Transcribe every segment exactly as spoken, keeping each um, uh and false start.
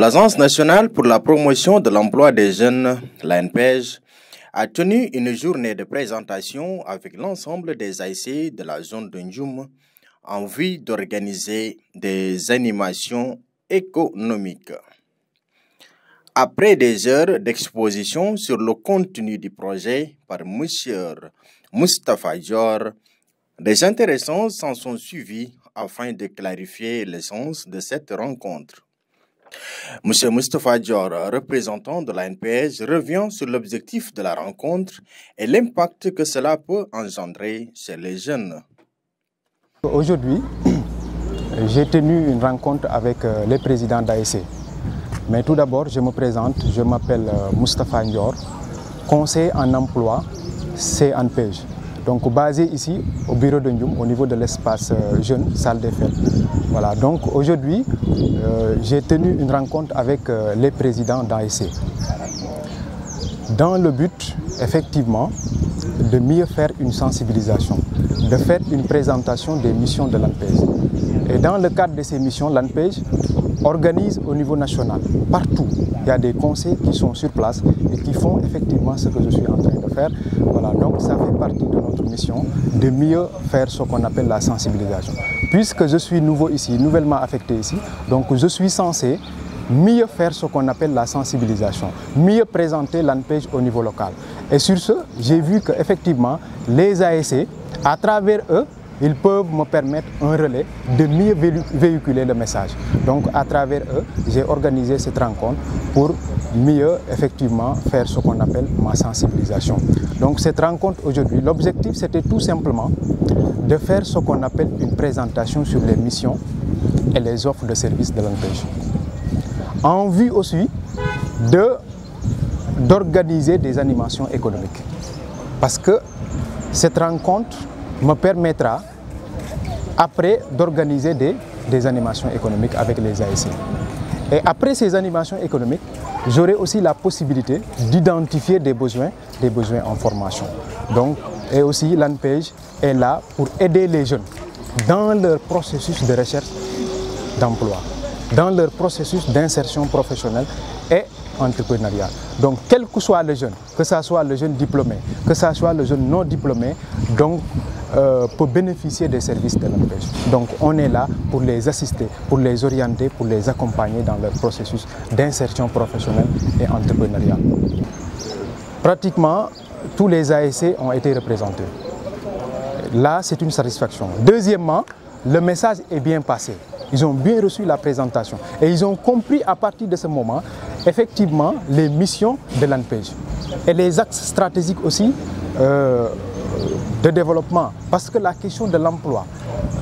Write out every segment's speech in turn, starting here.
L'Agence nationale pour la promotion de l'emploi des jeunes, l'A N P J, a tenu une journée de présentation avec l'ensemble des A S C de la zone de Ndioum en vue d'organiser des animations économiques. Après des heures d'exposition sur le contenu du projet par Monsieur Moustapha Dior, des intéressants s'en sont suivis afin de clarifier l'essence de cette rencontre. Monsieur Moustapha Dior, représentant de l'A N P J, revient sur l'objectif de la rencontre et l'impact que cela peut engendrer chez les jeunes. Aujourd'hui, j'ai tenu une rencontre avec euh, les présidents d'A S C. Mais tout d'abord, je me présente, je m'appelle euh, Moustapha Ndior, conseiller en emploi C N P J. Donc basé ici au bureau de Ndioum, au niveau de l'espace euh, jeune, salle des fêtes. Voilà, donc aujourd'hui, euh, j'ai tenu une rencontre avec euh, les présidents d'A S C. Dans le but, effectivement, de mieux faire une sensibilisation, de faire une présentation des missions de l'A N P J. Et dans le cadre de ces missions, l'A N P J organise au niveau national, partout, il y a des conseils qui sont sur place et qui font effectivement ce que je suis en train de faire. Voilà, donc ça fait partie de notre mission de mieux faire ce qu'on appelle la sensibilisation. Puisque je suis nouveau ici, nouvellement affecté ici, donc je suis censé mieux faire ce qu'on appelle la sensibilisation, mieux présenter l'A N P J au niveau local. Et sur ce, j'ai vu qu'effectivement, les A S C, à travers eux, ils peuvent me permettre un relais de mieux véhiculer le message. Donc, à travers eux, j'ai organisé cette rencontre pour mieux, effectivement, faire ce qu'on appelle ma sensibilisation. Donc, cette rencontre aujourd'hui, l'objectif, c'était tout simplement de faire ce qu'on appelle une présentation sur les missions et les offres de services de l'A N P J. En vue aussi de d'organiser des animations économiques. Parce que cette rencontre me permettra après d'organiser des, des animations économiques avec les A S C. Et après ces animations économiques, j'aurai aussi la possibilité d'identifier des besoins, des besoins en formation. Donc, et aussi l'A N P J est là pour aider les jeunes dans leur processus de recherche d'emploi, dans leur processus d'insertion professionnelle et entrepreneuriale. Donc, quel que soit le jeune, que ce soit le jeune diplômé, que ce soit le jeune non diplômé, donc euh, peut bénéficier des services de l'A N P J. Donc, on est là pour les assister, pour les orienter, pour les accompagner dans leur processus d'insertion professionnelle et entrepreneuriale. Pratiquement, tous les A S C ont été représentés. Là, c'est une satisfaction. Deuxièmement, le message est bien passé. Ils ont bien reçu la présentation et ils ont compris à partir de ce moment, effectivement, les missions de l'A N P J et les axes stratégiques aussi euh, de développement. Parce que la question de l'emploi,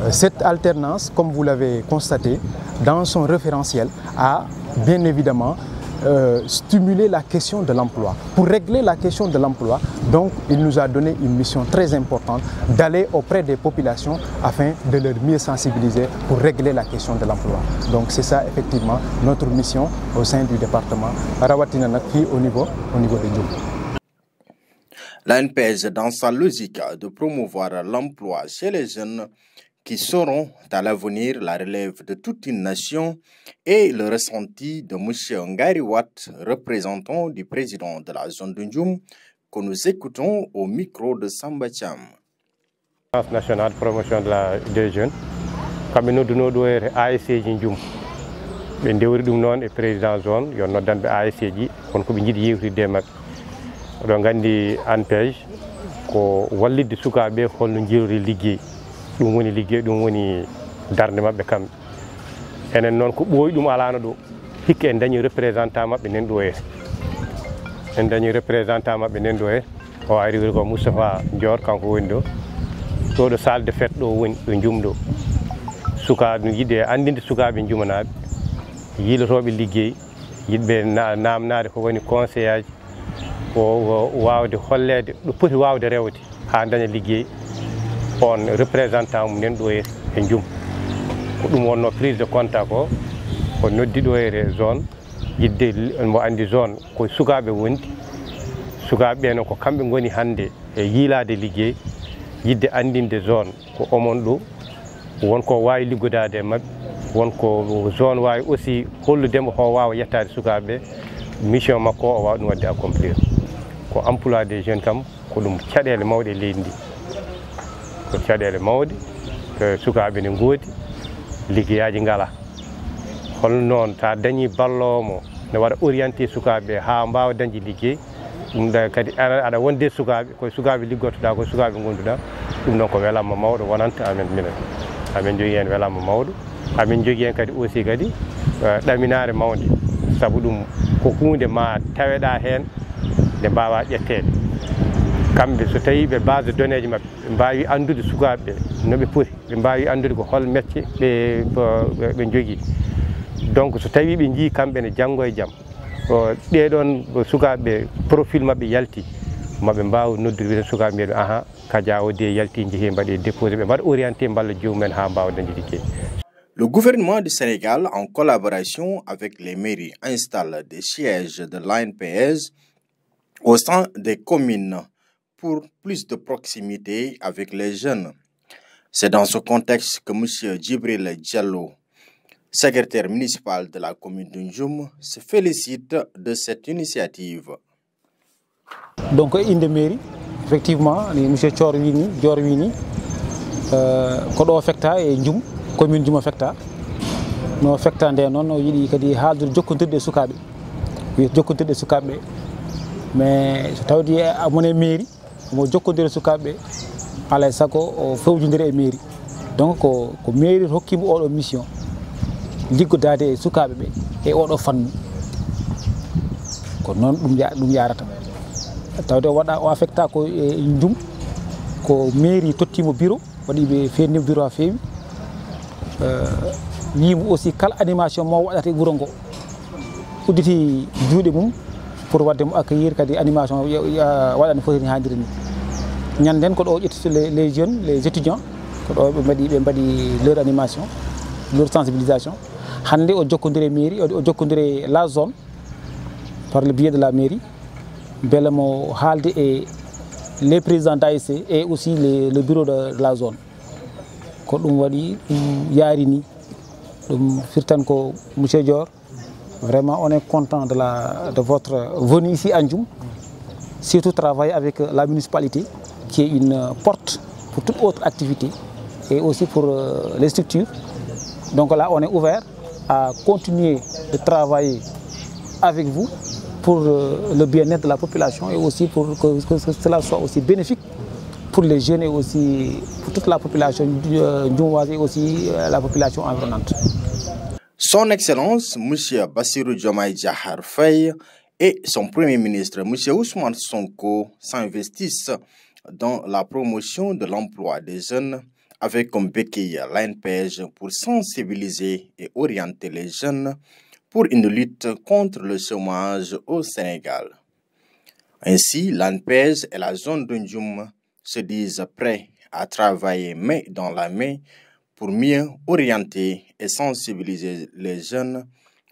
euh, cette alternance, comme vous l'avez constaté, dans son référentiel, a bien évidemment euh, stimuler la question de l'emploi. Pour régler la question de l'emploi, donc, il nous a donné une mission très importante d'aller auprès des populations afin de leur mieux sensibiliser pour régler la question de l'emploi. Donc, c'est ça effectivement notre mission au sein du département Rawatina nak fi au niveau, au niveau de Ndioum. L'A N P J, dans sa logique de promouvoir l'emploi chez les jeunes qui seront à l'avenir la relève de toute une nation, et le ressenti de Monsieur Ngari Watt, représentant du président de la zone de Ndioum, que nous écoutons au micro de Samba Cham. Agence nationale de promotion de la, des jeunes, kamɓe nodduno ɗo e A S C ji Ndioum. Ɓe ndewri ɗum noon e président zone, yo noddan ɓe A S C ji, kono ko ɓe njiɗi yewtidde e maɓɓe. Oɗon nganndi A N P J ko wallitde sukaaɓe holno njirori liggey. Ɗum woni liggey, ɗum woni darnde maɓɓe kamɓe. Enen noon ko ɓooyi ɗum alaano ɗo. Hikka en dañi représentant maɓɓe nen ɗo e. En dañi représentant maɓɓe nen ɗo e. O ari wiyetee ko Moustapha Dior, kanko woni ɗo. Ɗo ɗo salle de fête ɗo woni ɗo Ndioum ɗo. Sukaaɓe, yiɗde anndinde sukaaɓe Ndioumanaɓe, yiilotooɓe liggey, yiɗɓe na- naamnaade ko woni conseillage, ko waawde holleede ɗo poti waawde rewde haa daña liggey, on représentant mum nen ɗo e, e Ndioum. Ko ɗum wonno prise de contact ko, o noddi ɗo e zone, yiɗde, mbo anndi zone ko sukaaɓe wondi, sukaaɓe ɓe noon ko kamɓe ngoni hannde e yiilaade liggey, yiɗde anndinde zone ko omon ɗo, won ko waawi liggodaade e maɓɓe, Won ko zone waawi aussi hollude mo, o waawa yettaade sukaaɓe ɓe, mission makko o waawa ɗum waɗde accomplir. Ko emploi des jeunes kam, ko ɗum caɗeele mawɗe e leydi ndi. Ko caɗeele mawɗe, eh, sukaaɓe ne ngoodi, liggeyaaji ngalaa. Holno noon, so a dañii balloowo mo ne waɗa orienté sukaaɓe ɓe haa mbaawa dañde liggey, ɗum ɗa kadi aɗa, aɗa wonde sukaaɓe, ko sukaaɓe liggotoɗaa, ko sukaaɓe ngonduɗaa. Ɗum noon ko welamma mawɗo wonanta amen minen. Amin njogii heen welamma mawɗo. Amin njogii heen kadi aussi kadi, eh, ɗaminaare mawnde. Sabu ɗum ko huunde ma taweɗaa heen nde mbaawaa ƴetteede. Kamɓe so tawii ɓe base de données ji maɓɓe, ɓe mbaawi anndude sukaaɓe ɓe no ɓe poti, ɓe mbaawi anndude ko hol métier ɓe, ɓe, ɓe njogii. Donc so tawii ɓe njii kamɓe ne janngo e jam, o, ɗee ɗoon sukaaɓe profil maɓɓe yalti, maɓe mbaaw noddude wiyde sukaaɓe mbiyaɓe, aha, kaja o de yalti, njehee mbaɗee déposé, ɓe mbaɗa orienté mballa joomum en haa mbaawa dañde liggey. Le gouvernement du Sénégal, en collaboration avec les mairies, installe des sièges de l'A N P S au sein des communes pour plus de proximité avec les jeunes. C'est dans ce contexte que monsieur Djibril Diallo, secrétaire municipal de la commune de Ndioum, se félicite de cette initiative. Donc e innde mairie, effectivement, ni monsieur Thior wii nii, Dior wii nii, euh, ko ɗo fekta e Ndioum, commune Ndioum o fekta. No fekta nde noon, o yiɗi kadi haaldude, jokkondirde e sukaaɓe. Wiya jokkondirde e sukaaɓe ɓe. Mais so tawde a woni e mairie, omo jokkondira e sukaaɓe ɓe, alaa e sago o fewjondira e mairie. Donc ko, ko mairie hokkiimo oɗo mission, liggodaade e sukaaɓe ɓe e oɗo fannu. Ko noon ɗum ya-, ɗum yaarata. Tawde o waɗa, o affecta ko e Ndioum, ko mairie tottiimo bureau, waɗi ɓe feewni bureau haa feewi. Euh, wiimo aussi kala animation mo waɗata e wuro ngo, udditi juuɗe mum pour waɗde mo accueillir, kadi animation yo, yo waɗa no foti ni, haaniri ni. Ñanden ko ɗo o ƴetti les, les jeunes, les étudiants, ko ɗo ɓe mbaɗi, ɓe mbaɗi leur animation, leur sensibilisation. Hannde o jokkondire mairie, o, o jokkondire la zone par le biais de la mairie, mbele mo haalde e les présidents d'A S C et aussi les, le bureau de, de la zone. Ko ɗum waɗi ɗum yaari ni, ɗum firtan ko monsieur Dior, vraiment on est content de la, de votre venue ici à Ndioum, surtout travailler avec la municipalité qui est une porte pour toute autre activité et aussi pour, euh, les structures. Donc là on est ouvert à continuer de travailler avec vous pour, euh, le bien-être de la population et aussi pour que, que, que cela soit aussi bénéfique pour les jeunes et aussi pour toute la population, euh, ndioumwase et aussi, euh, la population environnante. Son Excellence, monsieur Bassirou Diomaye Diakhar Faye et son Premier ministre, monsieur Ousmane Sonko, s'investissent dans la promotion de l'emploi des jeunes avec comme béquille l'A N P S pour sensibiliser et orienter les jeunes pour une lutte contre le chômage au Sénégal. Ainsi, l'A N P S et la zone de Ndioum se disent prêts à travailler main dans la main pour mieux orienter et sensibiliser les jeunes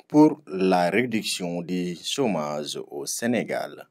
pour la réduction du chômage au Sénégal.